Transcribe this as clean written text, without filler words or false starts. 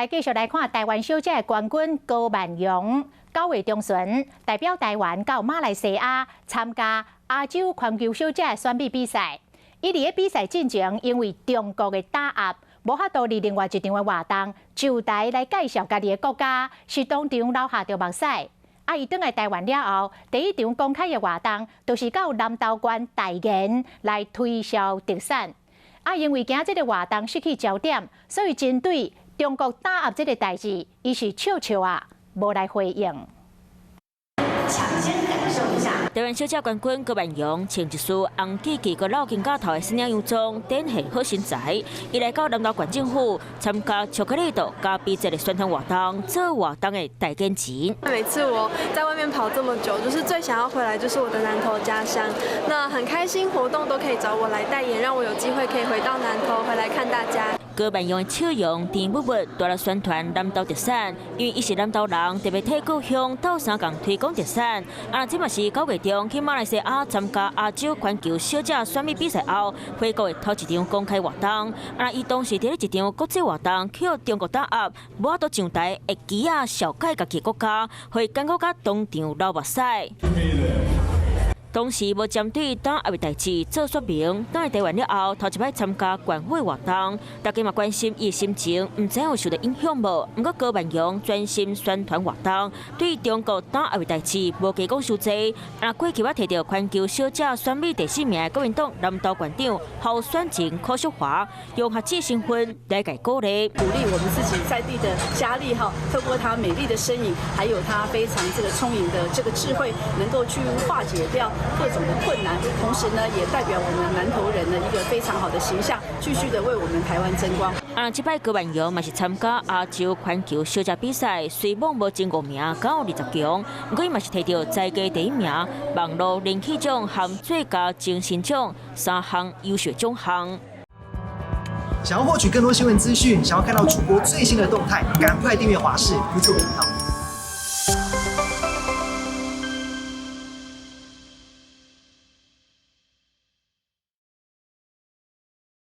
繼續來看台灣小姐的冠軍高萬揚，9月中旬代表台灣到馬來西亞參加亞洲環球小姐的選美比賽。伊佇咧比賽進前，因為中國的打壓，無法度佇另外一場的活動上台來介紹家己的國家，是當場流下著目屎。啊，伊轉來台灣了後，第一場公開的活動，就是到南投縣代言來推銷特產。啊，因為驚這个活動失去焦點，所以針對中國打壓這个代誌，伊是笑笑啊，無來回應。搶先感受一下。台灣小姐冠軍高萬揚穿一束紅叽叽閣露肩胛頭的新娘洋裝，展現好身材。伊來到南投縣政府參加巧克力豆咖啡節的宣傳活動，做活動的代言人。每次我在外面跑這麼久，就是最想要回來，就是我的南投家鄉。那很開心，活動都可以找我來代言，讓我有機會可以回到南投，回來看大家。高萬揚的笑容甜蜜蜜，帶來宣傳南投特產，因為伊是南投人，特別替故鄉鬥相共推廣特產。啊，這嘛是9月中去馬來西亞參加亞洲環球小姐選美比賽後，回國的頭一場公開活動。啊，伊當時佇咧一場國際活動，予中國打壓，無法度上台，會記啊紹介家己國家，予伊感覺甲當場流目屎。當時無針對打壓的代誌做說明，轉來台灣了後，頭一擺參加縣府活動，大家嘛關心伊的心情，毋知有受到影響無？毋過高萬揚專心宣傳活動，對中國打壓的代誌無加講傷濟。啊，過去捌提著環球小姐選美第四名的國民黨南投縣長候選人柯淑華，用學姊身份來共鼓勵，鼓勵我們自己在地的佳麗哈，透過她美麗的身影，還有她非常這個聰穎的這個智慧，能夠去化解掉各種的困難，同時呢，也代表我們南投人的一個非常好的形象，繼續的為我們台灣爭光。啊，這擺高萬揚嘛是參加亞洲環球小姐比賽，雖罔無前五名，敢有20強，毋過伊嘛是提著才藝第一名、網路人氣獎和最佳精神獎三項優秀獎項。想要獲取更多新聞資訊，想要看到主播最新的動態，趕快訂閱華視 YouTube 頻道。